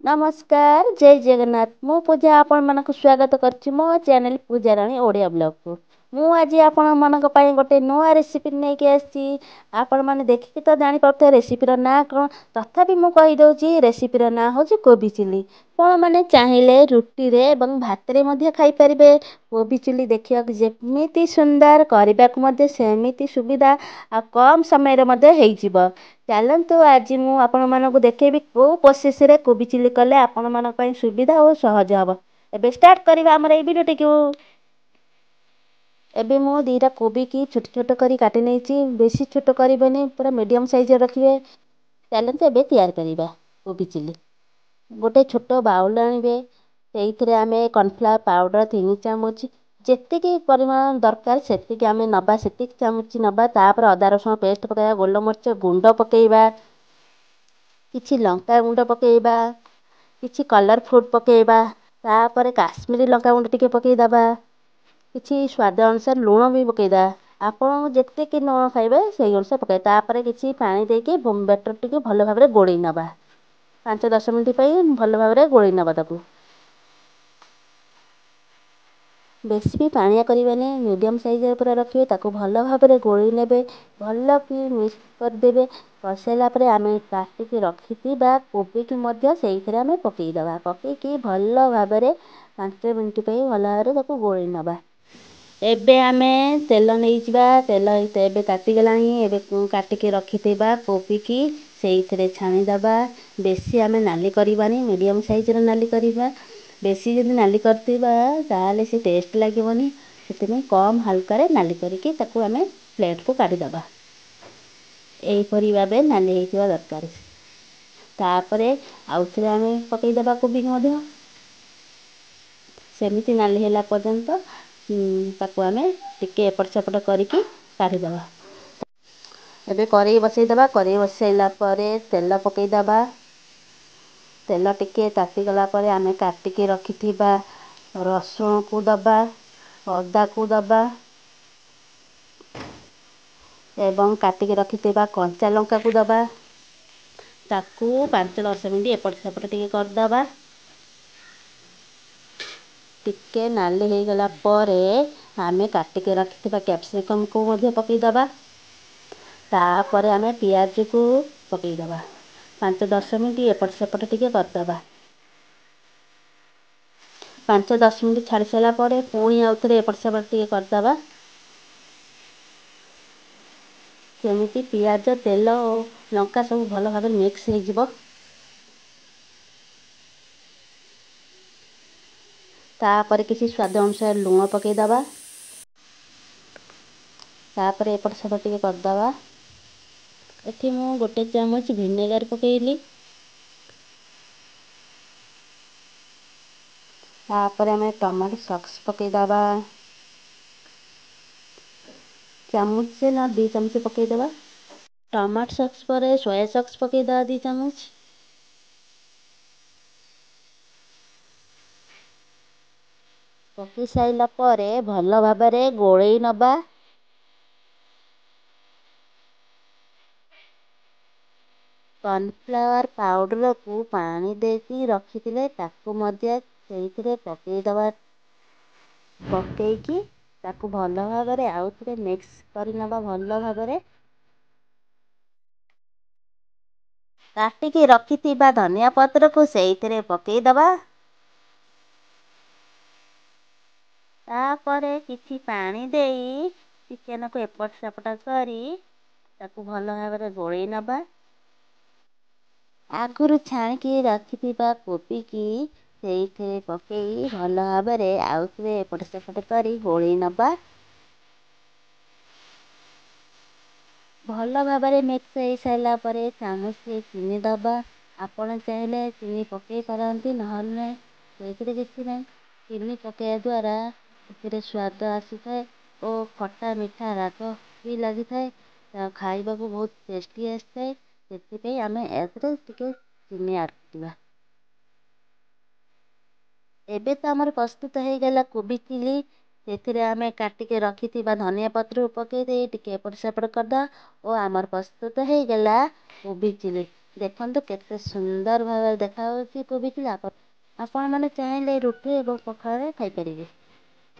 ନମସ୍କାର, ଜୟ ଜଗନ୍ନାଥ। ମୁଁ ପୂଜା ଆପଣମାନଙ୍କୁ ସ୍ୱାଗତ କରୁଛି ମୋ ଚ୍ୟାନେଲ୍ ପୂଜାରାଣୀ ଓଡ଼ିଆ ବ୍ଲଗ୍କୁ। ମୁଁ ଆଜି ଆପଣମାନଙ୍କ ପାଇଁ ଗୋଟେ ନୂଆ ରେସିପି ନେଇକି ଆସିଛି। ଆପଣମାନେ ଦେଖିକି ତ ଜାଣିପାରୁଥିବେ ରେସିପିର ନାଁ କ'ଣ, ତଥାପି ମୁଁ କହିଦେଉଛି, ରେସିପିର ନାଁ ହେଉଛି କୋବି ଚିଲି। ଆପଣମାନେ ଚାହିଁଲେ ରୁଟିରେ ଏବଂ ଭାତରେ ମଧ୍ୟ ଖାଇପାରିବେ। କୋବି ଚିଲି ଦେଖିବାକୁ ଯେମିତି ସୁନ୍ଦର, କରିବାକୁ ମଧ୍ୟ ସେମିତି ସୁବିଧା ଆଉ କମ୍ ସମୟରେ ମଧ୍ୟ ହେଇଯିବ। ଚାଲନ୍ତୁ, ଆଜି ମୁଁ ଆପଣମାନଙ୍କୁ ଦେଖେଇବି କେଉଁ ପ୍ରୋସେସ୍ରେ କୋବି ଚିଲି କଲେ ଆପଣମାନଙ୍କ ପାଇଁ ସୁବିଧା ଓ ସହଜ ହେବ। ଏବେ ଷ୍ଟାର୍ଟ କରିବା ଆମର ଏଇ ଭିଡ଼ିଓଟିକୁ। ଏବେ ମୁଁ 2ଟା କୋବିକି ଛୋଟ ଛୋଟ କରି କାଟି ନେଇଛି। ବେଶୀ ଛୋଟ କରିବେନି, ପୁରା ମିଡ଼ିୟମ୍ ସାଇଜ୍ର ରଖିବେ। ଚାଲନ୍ତୁ ଏବେ ତିଆରି କରିବା କୋବି ଚିଲି। ଗୋଟେ ଛୋଟ ବାଉଲ୍ ଆଣିବେ, ସେଇଥିରେ ଆମେ କର୍ଣ୍ଣଫ୍ଲାୱାର୍ ପାଉଡ଼ର 3 ଚାମଚ, ଯେତିକି ପରିମାଣ ଦରକାର ସେତିକି ଆମେ ନେବା, ସେତିକି ଚାମଚ ନେବା। ତାପରେ ଅଦା ରସୁଣ ପେଷ୍ଟ ପକାଇବା, ଗୋଲମରିଚ ଗୁଣ୍ଡ ପକାଇବା, କିଛି ଲଙ୍କା ଗୁଣ୍ଡ ପକାଇବା, କିଛି କଲର୍ ଫୁଡ଼୍ ପକାଇବା, ତାପରେ କାଶ୍ମୀରୀ ଲଙ୍କା ଗୁଣ୍ଡ ଟିକେ ପକାଇଦେବା, କିଛି ସ୍ୱାଦ ଅନୁସାରେ ଲୁଣ ବି ପକାଇଦେବା। ଆପଣ ଯେତିକି ଲୁଣ ଖାଇବେ ସେଇ ଅନୁସାରେ ପକାଇବେ। ତାପରେ କିଛି ପାଣି ଦେଇକି ବ୍ୟାଟର୍ ଟିକେ ଭଲ ଭାବରେ ଗୋଳେଇ ନେବା। 5-10 ମିନିଟ୍ ପାଇଁ ଭଲ ଭାବରେ ଗୋଳେଇ ନେବା ତାକୁ। ବେଶୀ ବି ପାଣିଆ କରିବେନି, ମିଡ଼ିୟମ୍ ସାଇଜ୍ର ପୁରା ରଖିବେ। ତାକୁ ଭଲ ଭାବରେ ଗୋଳେଇ ନେବେ, ଭଲ କି ମିକ୍ସ କରିଦେବେ। କରିସାରିଲା ପରେ ଆମେ କାଟିକି ରଖିଥିବା କୋବିକି ମଧ୍ୟ ସେଇଥିରେ ଆମେ ପକାଇଦେବା। ପକାଇକି ଭଲ ଭାବରେ 5 ମିନିଟ୍ ପାଇଁ ଭଲ ଭାବରେ ତାକୁ ଗୋଳେଇ ନେବା। ଏବେ ଆମେ ତେଲ ନେଇଯିବା। ତେଲ ଏବେ ତାତିଗଲାଣି। ଏବେ କାଟିକି ରଖିଥିବା କୋବିକି ସେଇଥିରେ ଛାଣିଦେବା। ବେଶୀ ଆମେ ନାଲି କରିବାନି, ମିଡ଼ିୟମ୍ ସାଇଜ୍ର ନାଲି କରିବା। ବେଶୀ ଯଦି ନାଲି କରିଥିବା ତାହେଲେ ସେ ଟେଷ୍ଟ ଲାଗିବନି। ସେଥିପାଇଁ କମ୍ ହାଲକାରେ ନାଲି କରିକି ତାକୁ ଆମେ ପ୍ଲେଟ୍କୁ କାଢ଼ିଦେବା। ଏହିପରି ଭାବେ ନାଲି ହେଇଥିବା ଦରକାର। ତାପରେ ଆଉଥରେ ଆମେ ପକାଇଦେବା କୋବିକି ମଧ୍ୟ, ସେମିତି ନାଲି ହେଲା ପର୍ଯ୍ୟନ୍ତ ତାକୁ ଆମେ ଟିକେ ଏପଟ ସେପଟ କରିକି କାଢ଼ିଦେବା। ଏବେ କରେଇ ବସାଇଦେବା। କରେଇ ବସାଇଲା ପରେ ତେଲ ପକାଇଦେବା। ତେଲ ଟିକେ ତାତିଗଲା ପରେ ଆମେ କାଟିକି ରଖିଥିବା ରସୁଣକୁ ଦେବା, ଅଦାକୁ ଦେବା ଏବଂ କାଟିକି ରଖିଥିବା କଞ୍ଚା ଲଙ୍କାକୁ ଦେବା। ତାକୁ 5-10 ମିନିଟ୍ ଏପଟ ସେପଟ ଟିକେ କରିଦେବା। ଟିକେ ନାଲି ହେଇଗଲା ପରେ ଆମେ କାଟିକି ରଖିଥିବା କ୍ୟାପ୍ସିକମ୍କୁ ମଧ୍ୟ ପକାଇଦେବା। ତାପରେ ଆମେ ପିଆଜକୁ ପକାଇଦେବା। 5-10 ମିନିଟ୍ ଏପଟ ସେପଟ ଟିକେ କରିଦେବା। 5-10 ମିନିଟ୍ ଛାଡ଼ି ସାରିଲା ପରେ ପୁଣି ଆଉଥରେ ଏପଟ ସେପଟ ଟିକେ କରିଦେବା। ସେମିତି ପିଆଜ, ତେଲ ଓ ଲଙ୍କା ସବୁ ଭଲ ଭାବରେ ମିକ୍ସ ହେଇଯିବ। ତାପରେ କିଛି ସ୍ୱାଦ ଅନୁସାରେ ଲୁଣ ପକାଇଦେବା। ତାପରେ ଏପଟ ସେପଟ ଟିକେ କରିଦେବା। ଏଠି ମୁଁ 1 ଚାମଚ ଭିନେଗାର ପକାଇଲି। ତାପରେ ଆମେ ଟମାଟୋ ସକ୍ସ ପକାଇଦେବା, ଚାମଚ ନା 2 ଚାମଚ ପକାଇଦେବା। ଟମାଟୋ ସକ୍ସ ପରେ ସୋୟା ସକ୍ସ ପକାଇଦେବା 2 ଚାମଚ। ପକାଇ ସାରିଲା ପରେ ଭଲ ଭାବରେ ଗୋଳେଇ ନେବା। କର୍ଣ୍ଣଫ୍ଲାୱାର୍ ପାଉଡ଼ରକୁ ପାଣି ଦେଇକି ରଖିଥିଲେ, ତାକୁ ମଧ୍ୟ ସେଇଥିରେ ପକାଇଦେବା। ପକାଇକି ତାକୁ ଭଲ ଭାବରେ ଆଉଥରେ ମିକ୍ସ କରିନେବା। ଭଲ ଭାବରେ କାଟିକି ରଖିଥିବା ଧନିଆ ପତ୍ରକୁ ସେଇଥିରେ ପକାଇଦେବା। ତାପରେ କିଛି ପାଣି ଦେଇ ଚିକେନକୁ ଏପଟ ସେପଟ କରି ତାକୁ ଭଲ ଭାବରେ ଗୋଳେଇ ନେବା। ଆଗରୁ ଛାଣିକି ରଖିଥିବା କୋବିକି ସେଇଥିରେ ପକାଇ ଭଲ ଭାବରେ ଆଉଥରେ ଏପଟ ସେପଟ କରି ଗୋଳେଇ ନେବା। ଭଲ ଭାବରେ ମିକ୍ସ ହେଇସାରିଲା ପରେ ଚାମଚ ଚିନି ଦେବା। ଆପଣ ଚାହିଁଲେ ଚିନି ପକାଇ ପାରନ୍ତି, ନହେଲେ ସେଇଥିରେ କିଛି ନାହିଁ। ଚିନି ପକାଇବା ଦ୍ୱାରା ଏଥିରେ ସ୍ୱାଦ ଆସିଥାଏ ଓ ଖଟା ମିଠା ରାଗ ବି ଲାଗିଥାଏ, ଖାଇବାକୁ ବହୁତ ଟେଷ୍ଟି ଆସିଥାଏ। ସେଥିପାଇଁ ଆମେ ଏଥିରେ ଟିକେ ଚିନି ଆଡ଼୍ କରିବା। ଏବେ ତ ଆମର ପ୍ରସ୍ତୁତ ହେଇଗଲା କୋବି ଚିଲି। ସେଥିରେ ଆମେ କାଟିକି ରଖିଥିବା ଧନିଆ ପତ୍ରକୁ ପକାଇ ଦେଇ ଟିକେ ଏପଟ ସେପଟ କରିଦେବା ଓ ଆମର ପ୍ରସ୍ତୁତ ହେଇଗଲା କୋବି ଚିଲି। ଦେଖନ୍ତୁ କେତେ ସୁନ୍ଦର ଭାବରେ ଦେଖାଯାଉଛି କୋବି ଚିଲି। ଆପଣମାନେ ଚାହିଁଲେ ରୁଟି ଏବଂ ପଖାଳରେ ଖାଇପାରିବେ।